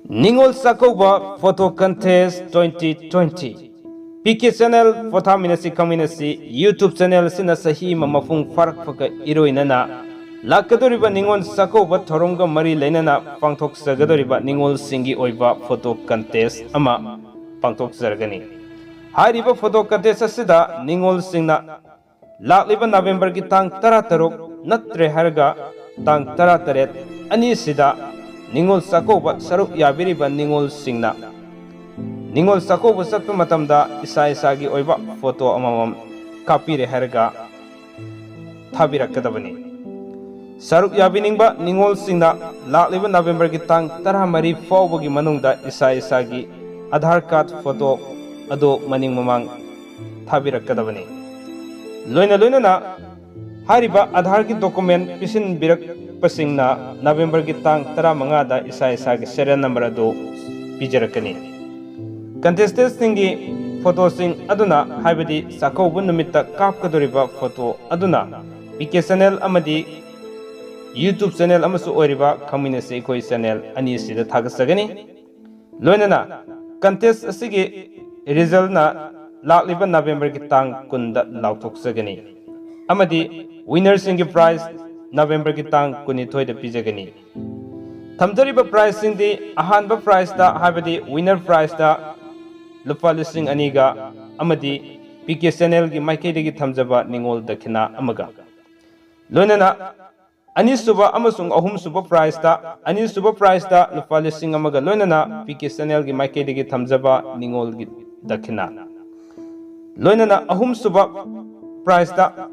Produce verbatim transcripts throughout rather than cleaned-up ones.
Ningol Chakkouba Photo Contest twenty twenty꯫ P K Channel ꯄꯣꯊꯥꯃꯤꯟꯅꯁꯤ ꯈꯪꯃꯤꯟꯅꯁꯤ YouTube channel ꯑꯁꯤꯅ ꯆꯍꯤ ꯑꯃ ꯃꯄꯨꯡ ꯐꯥꯔꯛꯄꯒ ꯏꯔꯣꯏꯅꯅ ꯂꯥꯛꯀꯗꯧꯔꯤꯕ ꯅꯤꯉꯣꯜ ꯆꯥꯛꯀꯧꯕ ꯊꯧꯔꯝꯒ ꯃꯔꯤ ꯂꯩꯅꯅ ꯄꯥꯡꯊꯣꯛꯆꯒꯗꯧꯔꯤꯕ ꯅꯤꯉꯣꯜꯁꯤꯡꯒꯤ ꯑꯣꯏꯕ photo contest ꯑꯃ ꯄꯥꯡꯊꯣꯛꯆꯔꯒꯅꯤ꯫ ꯍꯥꯏꯔꯤꯕ photo contest ꯑꯁꯤꯗ ꯅꯤꯉꯣꯜꯁꯤꯡꯅ ꯂꯥꯛꯂꯤꯕ Novemberꯒꯤ ꯇꯥꯡ ꯇꯔꯥꯇꯔꯨꯛ ꯅꯠꯇ꯭ꯔꯦ ꯍꯥꯏꯔꯒ ꯇꯥꯡ ꯇꯔꯥꯇꯔꯦꯠ ꯑꯅꯤꯁꯤꯗ ꯅꯤꯉꯣꯜ ꯆꯥꯛꯀꯧꯕ ꯁꯔꯨꯛ ꯌꯥꯕꯤꯔꯤꯕ ꯅꯤꯉꯣꯜꯁꯤꯡꯅ ꯅꯤꯉꯣꯜ ꯆꯥꯛꯀꯧꯕ ꯆꯠꯄ ꯃꯇꯝꯗ ꯏꯁꯥ ꯏꯁꯥꯒꯤ ꯑꯣꯏꯕ photo ꯑꯃꯃꯝ ꯀꯥꯞꯄꯤꯔꯦ ꯍꯥꯏꯔꯒ ꯊꯥꯕꯤꯔꯛꯀꯗꯕꯅꯤ꯫ ꯁꯔꯨꯛ ꯌꯥꯕꯤꯅꯤꯡꯕ ꯅꯤꯉꯣꯜꯁꯤꯡꯅ ꯂꯥꯛꯂꯤꯕ Novemberꯒꯤ ꯇꯥꯡ ꯇꯔꯥꯃꯔꯤ ꯐꯥꯎꯕꯒꯤ ꯃꯅꯨꯡꯗ ꯏꯁꯥ ꯏꯁꯥꯒꯤ Aadhaar card photo ꯑꯗꯨ ꯃꯅꯤꯡ ꯃꯃꯥꯡ ꯊꯥꯕꯤꯔꯛꯀꯗꯕꯅꯤ꯫ ꯂꯣꯏꯅ ꯂꯣꯏꯅꯅ ꯍꯥꯏꯔꯤꯕ Aadhaarꯒꯤ document ꯄꯤꯁꯤꯟꯕꯤꯔꯛꯄꯁꯤꯡꯅ Novemberꯒꯤ ꯇꯥꯡ ꯇꯔꯥꯃꯉꯥꯗ ꯏꯁꯥ ꯏꯁꯥꯒꯤ serial number ꯑꯗꯨ ꯄꯤꯖꯔꯛꯀꯅꯤ꯫ Contestantꯁꯤꯡꯒꯤ photoꯁꯤꯡ ꯑꯗꯨꯅ, ꯍꯥꯏꯕꯗꯤ ꯆꯥꯛꯀꯧꯕ ꯅꯨꯃꯤꯠꯇ ꯀꯥꯞꯀꯗꯧꯔꯤꯕ photo ꯑꯗꯨꯅ, ꯄꯤ ꯀꯦ Channel ꯑꯃꯗꯤ YouTube channel ꯑꯃꯁꯨ ꯑꯣꯏꯔꯤꯕ ꯈꯪꯃꯤꯟꯅꯁꯤ ꯑꯩꯈꯣꯏ channel ꯑꯅꯤꯁꯤꯗ ꯊꯥꯒꯠꯆꯒꯅꯤ꯫ ꯂꯣꯏꯅꯅ contest ꯑꯁꯤꯒꯤ resultꯅ ꯂꯥꯛꯂꯤꯕ Novemberꯒꯤ ꯇꯥꯡ ꯀꯨꯟꯗ ꯂꯥꯎꯊꯣꯛꯆꯒꯅꯤ ꯑꯃꯗꯤ winnerꯁꯤꯡꯒꯤ prize Novemberꯒꯤ ꯇꯥꯡ ꯀꯨꯟꯅꯤꯊꯣꯏꯗ ꯄꯤꯖꯒꯅꯤ꯫ ꯊꯝꯖꯔꯤꯕ prizeꯁꯤꯡꯗꯤ, ꯑꯍꯥꯟꯕ prizeꯇ, ꯍꯥꯏꯕꯗꯤ winner prizeꯇ ꯂꯨꯄꯥ ꯂꯤꯁꯤꯡ ꯑꯅꯤꯒ ꯑꯃꯗꯤ ꯄꯤ ꯀꯦ Channelꯒꯤ ꯃꯥꯏꯀꯩꯗꯒꯤ ꯊꯝꯖꯕ ꯅꯤꯉꯣꯜ ꯗꯈꯤꯅꯥ ꯑꯃꯒ, ꯂꯣꯏꯅꯅ ꯑꯅꯤꯁꯨꯕ ꯑꯃꯁꯨꯡ ꯑꯍꯨꯝꯁꯨꯕ prizeꯇ, ꯑꯅꯤꯁꯨꯕ prizeꯇ ꯂꯨꯄꯥ ꯂꯤꯁꯤꯡ ꯑꯃꯒ ꯂꯣꯏꯅꯅ ꯄꯤ ꯀꯦ Channelꯒꯤ ꯃꯥꯏꯀꯩꯗꯒꯤ ꯊꯝꯖꯕ ꯅꯤꯉꯣꯜꯒꯤ ꯗꯈꯤꯅꯥ, ꯂꯣꯏꯅꯅ ꯑꯍꯨꯝꯁꯨꯕ prizeꯇ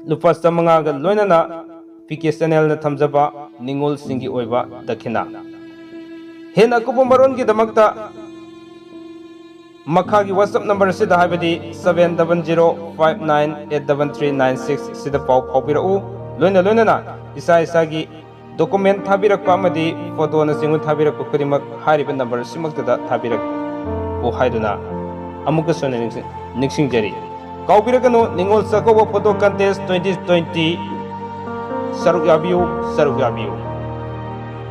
ꯂꯨꯄꯥ ꯆꯥꯃꯉꯥꯒ ꯂꯣꯏꯅꯅ ꯄꯤ ꯀꯦ Channelꯅ ꯊꯝꯖꯕ ꯅꯤꯉꯣꯜꯁꯤꯡꯒꯤ ꯑꯣꯏꯕ ꯗꯈꯤꯅꯥ꯫ ꯍꯦꯟꯅ ꯑꯀꯨꯞꯄ ꯃꯔꯣꯜꯒꯤꯗꯃꯛꯇ ꯃꯈꯥꯒꯤ WhatsApp number ꯑꯁꯤꯗ, ꯍꯥꯏꯕꯗꯤ seven double zero five nine eight double three nine six ꯁꯤꯗ ꯄꯥꯎ ꯐꯥꯎꯕꯤꯔꯛꯎ꯫ ꯂꯣꯏꯅ ꯂꯣꯏꯅꯅ ꯏꯁꯥ ꯏꯁꯥꯒꯤ document ꯊꯥꯕꯤꯔꯛꯄ ꯑꯃꯗꯤ photoꯅꯆꯤꯡꯕ ꯊꯥꯕꯤꯔꯛꯄ ꯈꯨꯗꯤꯡꯃꯛ ꯍꯥꯏꯔꯤꯕ number ꯑꯁꯤꯃꯛꯇꯗ ꯊꯥꯕꯤꯔꯛꯎ ꯍꯥꯏꯗꯨꯅ ꯑꯃꯨꯛꯀꯁꯨ ꯍꯟꯅ ꯅꯤꯡꯁꯤꯡ-, ꯅꯤꯡꯁꯤꯡꯖꯔꯤ꯫ ꯀꯥꯎꯕꯤꯔꯒꯅꯨ, Ningol Chakkouba photo contest twenty twenty ꯁꯔꯨꯛ ꯌꯥꯕꯤꯌꯨ, ꯁꯔꯨꯛ ꯌꯥꯕꯤꯌꯨ꯫